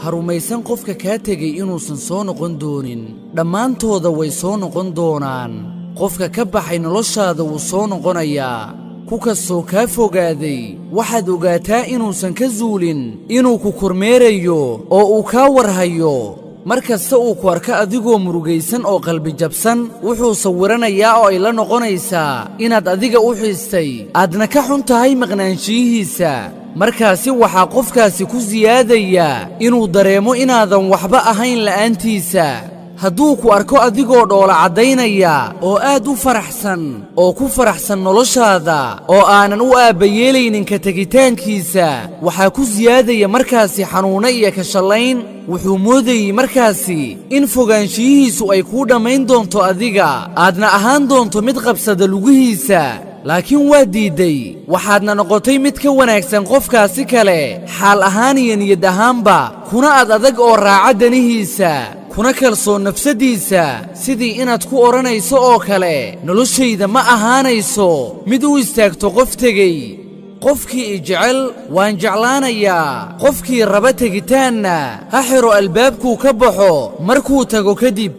Ha rumaysan qofka kaa tegey inuusan soo noqon doonin. Dhammaantooda way soo noqon doonaan. Qofka ka baxay noloshaada wuu soo noqonayaa. Ku kastoo kaa fogaaday waxaad ogaataa inuusan ka zuulin inuu ku kormeerayo oo uu kaa warhayo. Mar kasta uu ku arko adigoo murugaysan oo qalbi jabsan, wuxuu sawiranayaa oo ay la noqonaysaa inaad adiga u xiistay, aadna ka xun tahay maqnaanshiyihiisa. Markaasi waxaa qofkaasi ku siyaadaya inuu dareemo inaadan waxba ahayn la'aantiisa. Hadduu ku arko adigoo dhoola caddaynaya oo aad u faraxsan oo ku faraxsan noloshaada oo aanan u aabbayeelaynin ka tegitaankiisa, waxaa ku siyaadaya markaasi xanuunno iyo ka shallayn. Wuxuu moodayey markaasi in fogaanshiyihiisu ay kuu dhammayn doonto adiga, aadna ahaan doonto mid qabsada lugihiisa, laakiin waa diidday. Waxaadna noqotay mid ka wanaagsan qofkaasi kale xaal ahaan iyo niyad ahaanba, kuna ad adag oo raaca danihiisa, kuna kalsoon nafsaddiisa, sidii inaad ku odhanayso oo kale: noloshayda ma ahaanayso mid u istaagto qof tegey. Qofkii i jecel waan jeclaanayaa, qofkii raba tegitaanna ha xidho albaabkuu ka baxo markuu tago kadib.